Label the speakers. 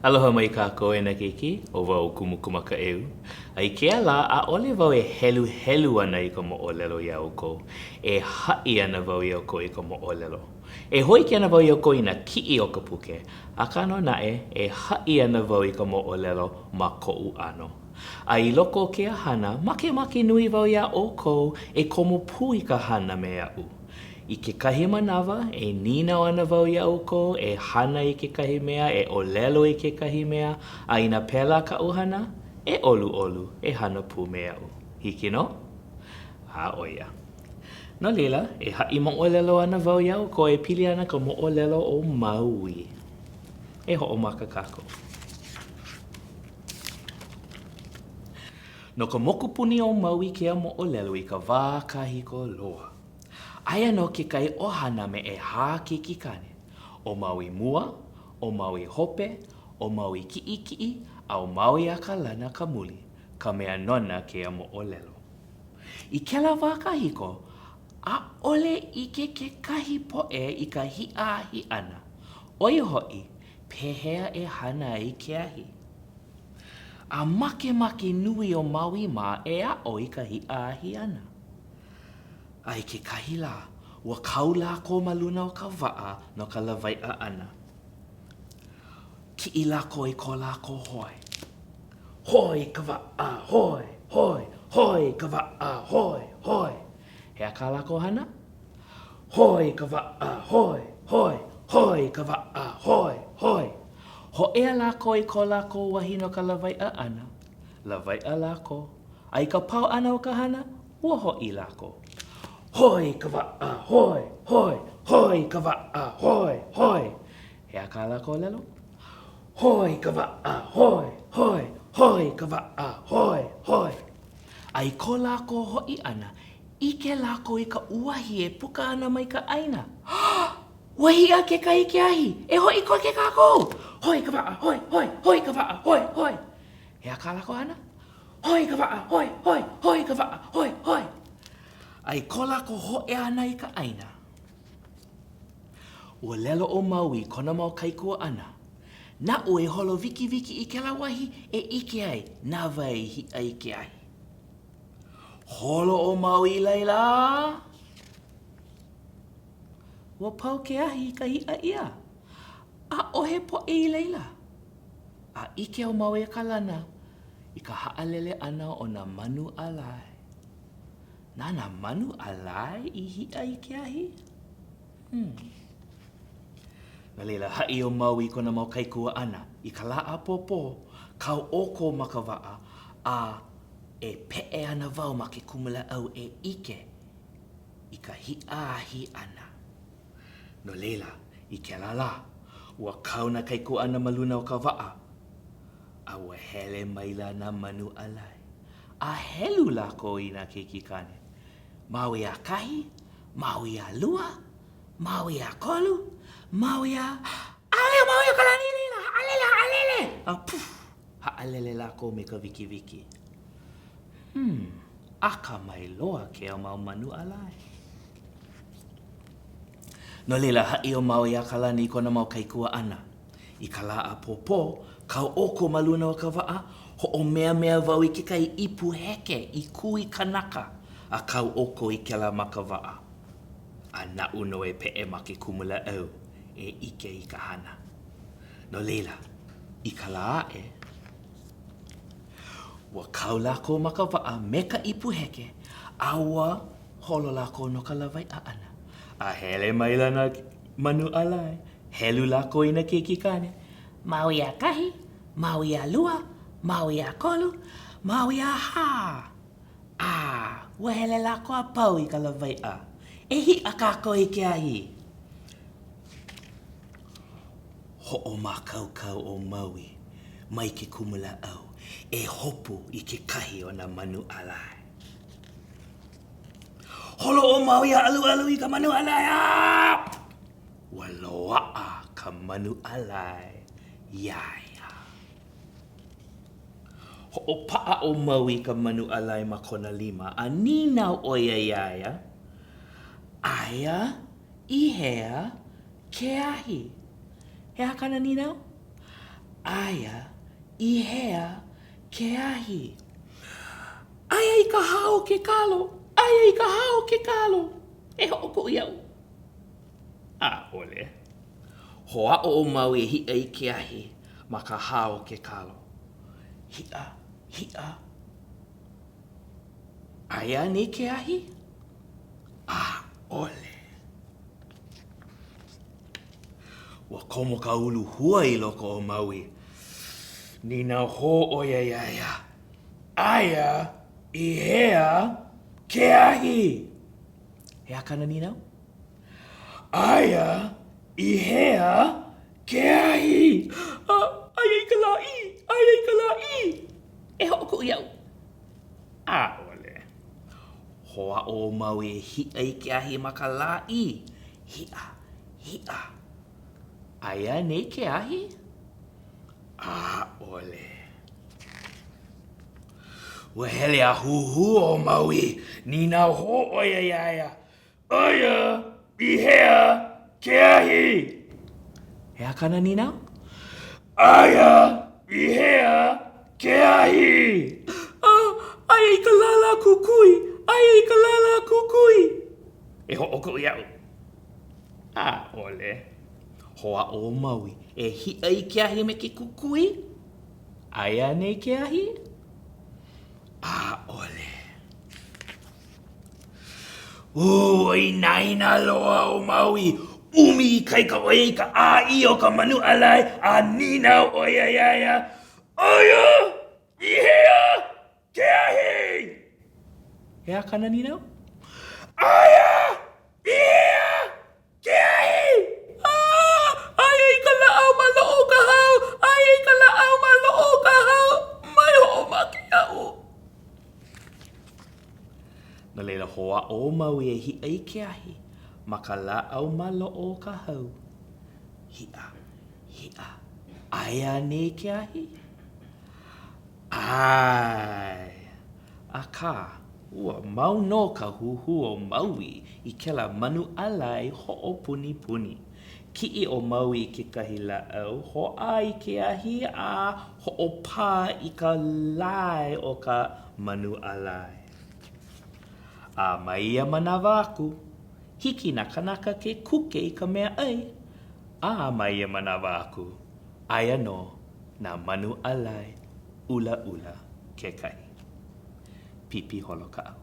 Speaker 1: Aloha mai kākou e nā keiki, ʻo wau ʻo Kumu Kumakaʻeu. A i kēia lā, ʻaʻole wau e heluhelu ana i ka moʻolelo iā ʻoukou. E haʻi ana wau iā ʻoukou i ka moʻolelo. E hōʻike ana wau iā ʻoukou i nā kiʻi o ka puke, akā nō naʻe, e haʻi ana wau i ka moʻolelo ma koʻu ʻano. A i loko o kēia hana, makemake nui wau iā ʻoukou e komo pū i ka hana me aʻu. I kekahi manawa, e nīnau ana wau iā ʻoukou e hana i kekahi mea, e ʻōlelo i kekahi mea, a inā pēlā kaʻu hana, e ʻoluʻolu, e hana pū me aʻu. Hiki nō? A ʻo ia. No laila, e haʻi moʻolelo ana wau iā ʻoukou e pili ana ka moʻolelo o Maui. E hoʻomaka kākou. No ka mokupuni o Maui kēia moʻolelo i ka wā kahiko loa. Aia nō kekahi ʻohana me ʻehā keiki kāne, ʻo Maui mua, ʻo Maui hope, ʻo Maui kiʻikiʻi, a ʻo Maui a Kalana ka muli, ka mea nona kēia moʻolelo. I kēlā wā kahiko, ʻaʻole ʻike kekahi poʻe i ka hiʻa ahi ʻana, ʻo ia hoʻi, pehea e hana ai ke ahi. A makemake nui ʻo Maui mā e aʻo i ka hiʻa ahi ʻana. A i kekahi lā, ua kau lākou ma luna o ka waʻa no ka lawaiʻa ʻana. Kiʻi lākou i ko lākou hoe. Hoe ka waʻa, hoe, hoe, hoe ka waʻa, hoe, hoe. He aha kā lākou hana? Hoe ka waʻa, hoe, hoe, hoe ka waʻa, hoe, hoe. Hōʻea lākou i ko lākou wahi no ka lawaiʻa ʻana. Lawaiʻa lākou. A i ka pau ʻana o ka hana, ua hoʻi lākou. Hoe ka waʻa, hoe, hoe, hoe ka waʻa, hoe, hoe. He aha kā lākou ʻōlelo? Hoe ka waʻa, hoe, hoe, hoe ka waʻa, hoe, hoe. A i ko lākou hoʻi ʻana, ʻike lākou i ka uahi e puka ana mai ka ʻāina. Ua hiʻa kekahi i ke ahi! E hoʻi koke kākou! Hoe ka waʻa, hoe, hoe, hoe ka waʻa, hoe, hoe. He aha kā lākou hana? Hoe ka waʻa, hoe, hoe, hoe ka waʻa, hoe, hoe. A i ko lākou hōʻea ʻana i ka ʻāina, ua ʻōlelo ʻo Maui i kona mau kaikuaʻana, Naʻu e holo wikiwiki i kēlā wahi e ʻike ai na wai i hiʻa i ke ahi. Holo ʻo Maui i laila a ua pau ke ahi i ka hiʻa ʻia. ʻAʻohe poʻe i laila. A ʻike ʻo Mauiakalana i ka haʻalele ʻana o nā manu ʻalae. Na nā manu ʻalae i hiʻa i ke ahi? Hmm. No laila, haʻi ʻo Maui i kona mau kaikuaʻana, i ka lā ʻapōpō, kau ʻoukou ma ka waʻa, a e peʻe ana wau ma ke kumulāʻau e ʻike i ka hiʻa ahi ʻana. No laila, i kēlā lā, ua kau nā kaikuaʻana ma luna o ka waʻa, a ua hele maila nā manu ʻalae, a helu lākou i nā keiki kāne, Maui ʻakahi, Maui ʻalua, Maui ʻakolu, Maui a, ʻAʻole ʻo Mauiakalani i laila, haʻalele, haʻalele! A puf, haʻalele lākou me ka wikiwiki. Hmm, akamai loa kēia mau manu ʻalae. No laila, haʻi ʻo Mauiakalani i kona mau kaikuaʻana. I ka lā ʻapōpō, kau ʻoukou ma luna o ka waʻa, hoʻomeamea wau i kekahi ipu heke i kū i kanaka, a kau ʻoukou i kēlā ma ka waʻa. A naʻu nō e peʻe ma ke kumulāʻau e ʻike i ka hana. No laila, i ka lā aʻe, ua kau lākou ma ka waʻa me ka ipu heke, a ua holo lākou no ka lawaiʻa ʻana. A hele maila nā manu ʻalae, helu lākou i nā keiki kāne, Maui ʻakahi, Maui ʻalua, Maui ʻakolu, Maui ʻahā! A, ua hele lākou a pau i ka lawaiʻa. E hiʻa kākou i ke ahi! Hoʻomākaukau ʻo Maui mai ke kumulāʻau e hopu i kekahi o nā manu ʻalae. Holo ʻo Maui a ʻaluʻalu i ka manu ʻalae a ua loaʻa ka manu ʻalae iā ia. Hoʻopaʻa ʻo Maui i ka manu ʻalae ma kona lima a nīnau ʻo ia iā ia, Aia i hea ke ahi? He aha kāna nīnau? Aia i hea ke ahi? Aia i ka hā o ke kalo! Aia i ka hā o ke kalo! E hoʻokuʻu iaʻu. ʻAʻole. Hoʻāʻo ʻo Maui e hiʻa i ke ahi ma ka hā o ke kalo. Hiʻa, hiʻa. Aia anei ke ahi? ʻAʻole. Ua komo ka uluhua i loko o Maui. Nīnau hou ʻo ia iā ia, Aia i hea ke ahi? He aha kāna nīnau? Aia i hea ke ahi? A, aia i ka lāʻī! Aia i ka lāʻī! E hoʻokuʻu iaʻu. ʻAʻole. Hoʻāʻo ʻo Maui e hiʻa i ke ahi ma ka lāʻī. Hiʻa, hiʻa. Aia anei ke ahi? ʻAʻole. Ua hele a huhū ʻo Maui. Nīnau hou ʻo ia iā ia, Aia i hea ke ahi? He aha kāna nīnau? Aia i hea ke ahi? A, aia i ka lālā kukui! Aia i ka lālā kukui! E hoʻokuʻu iaʻu. ʻAʻole. Hoʻāʻo ʻo Maui e hiʻa i ke ahi me ke kukui? Aia anei ke ahi? ʻAʻole. Ua inaina loa ʻo Maui. ʻUmi ikaika ʻo ia i ka ʻāʻī o ka manu ʻalae a nīnau ʻo ia iā ia, Aia i hea ke ahi? He aha kāna nīnau? Aia i hea ke ahi? Ah! Aia i ka lāʻau maloʻo o ka hau! Aia i ka lāʻau maloʻo o ka hau! Mai hoʻomake iaʻu! No laila, hoʻāʻo ʻo Maui e hiʻa i ke ahi ma ka lāʻau maloʻo o ka hau. Hiʻa, hiʻa, aia anei ke ahi? ʻAe! Akā, ua mau nō ka huhū o Maui i kēlā manu ʻalae hoʻopunipuni. Kiʻi ʻo Maui i kekahi lāʻau, hoʻā i ke ahi a hoʻopā i ka lae o ka manu ʻalae. A mai ia manawa aku, hiki nā kānaka ke kuke i ka meaʻai, a mai ia manawa aku, aia nō nā manu ʻalae ʻulaʻula kekahi. Pipi Holokaʻu.